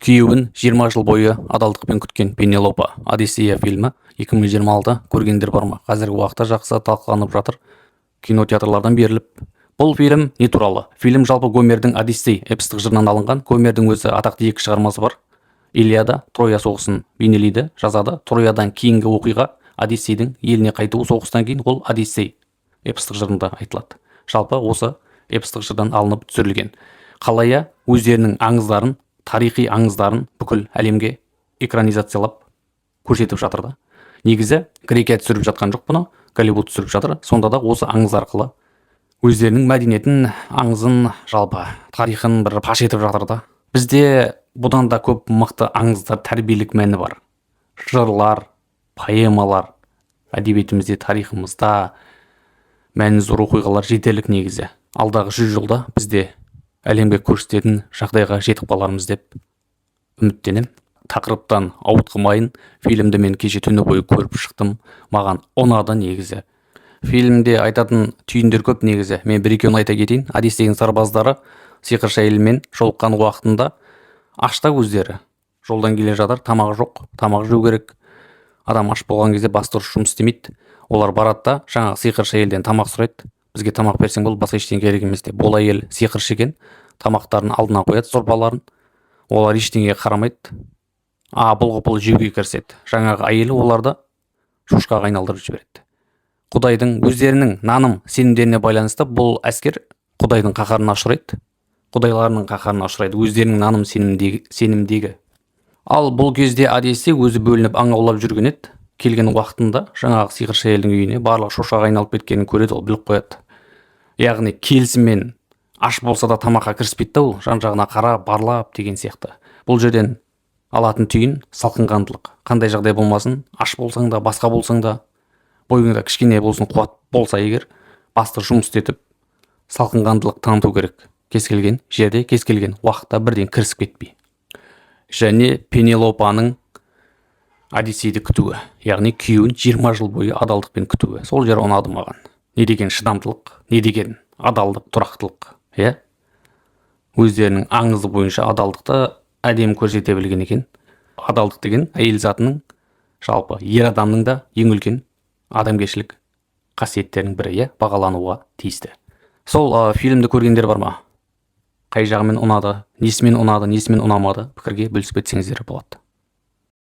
Күйеуін 20 жыл бойы адалдықпен күткен Пенелопа. «Одиссея» фильмі 2026, көргендер бар ма? Қазіргі уақытта жақсы талқыланып жатыр, кинотеатрлардан беріліп. Бұл фильм не туралы? Фильм жалпы Гомердің «Одиссей» эпостық жырынан алынған. Гомердің өзі атақты екі шығармасы бар. «Илиада» Троя соғысын бейнелейді, жазады. Троядан кейінгі оқиға, Одиссейдің еліне қайтуы соғыстан кейін, ол «Одиссей» эпостық жырында айтылады. Жалпы осы эпостық жырдан алынып түсірілген. Қалай өздерінің аңыздарын, тарихи аңыздарын бүкіл әлемге экранизациялап көрсетіп жатыр да. Негізі Грекия түсіріп жатқан жоқ бұны, Голливуд түсіріп жатыр. Сонда да осы аңыз арқылы өздерінің мәдениетін, аңызын, жалпы тарихын бір паш етіп жатыр да. Бізде бұдан да көп мықты аңыздар, тәрбиелік мәні бар жырлар, поэмалар, әдебиетімізде, тарихымызда мәні зор оқиғалар жетерлік. Негізі алдағы 100 жылда бізде әлемге көрсететін жағдайға жетіп қалармыз деп үміттенемін. Тақырыптан ауытқымайын. Фильмді мен кеше түні бойы көріп шықтым, маған ұнады. Негізі фильмде айтатын түйіндер көп негізі, мен бір екеуін айта кетейін. Одиссейдің сарбаздары сиқыршы әйелмен жолыққан уақытында аш та өздері, жолдан келе жатыр, тамағы жоқ, тамақ жеу керек. Адам аш болған кезде бас дұрыс жұмыс істемейді. Олар барады да, жаңағы сиқыршы әйелден тамақ сұрайды: «Бізге тамақ берсең болды, басқа ештеңе керек емес», — деп. Ол әйел сиқыршы екен, тамақтарын алдына қояды, сорпаларын. Олар ештеңеге қарамайды, апыл ғұпыл жеуге кіріседі. Жаңағы әйел оларды шошқаға айналдырып жібереді. Құдайдың, өздерінің наным сенімдеріне байланысты бұл әскер құдайдың қаһарына ұшырайды, құдайларының қаһарына ұшырайды өздерінің наным сенімдегі. Ал бұл кезде Одиссей өзі бөлініп, аң аулап жүрген еді. Келген уақытында жаңағы сиқыршы әйелдің үйіне барлығы шошқаға айналып кеткенін көреді. Ол біліп қояды, яғни келісімен аш болса да тамаққа кіріспейді да, ол жан жағына қарап, барлап деген сияқты. Бұл жерден алатын түйін: салқынқандылық. Қандай жағдай болмасын, аш болсаң да, басқа болсаң да, бойыңда кішкене болсын қуат болса егер, басты жұмыс істетіп, салқынқандылық таныту керек кез келген жерде, кез келген уақытта, бірден кірісіп кетпей. Және Пенелопаның Одиссейді күтуі, яғни күйеуін 20 жыл бойы адалдықпен күтуі, сол жер ұнады маған. Не деген шыдамдылық, не деген адалдық, тұрақтылық, иә? Өздерінің аңызы бойынша адалдықты әдемі көрсете білген екен. Адалдық деген әйел затының, жалпы ер адамның да ең үлкен адамгершілік қасиеттерінің бірі, иә, бағалануға тиісті. Сол фильмді көргендер бар ма? Қай жағымен ұнады, несімен ұнады, несімен ұнамады, пікірге бөлісіп кетсеңіздер болады.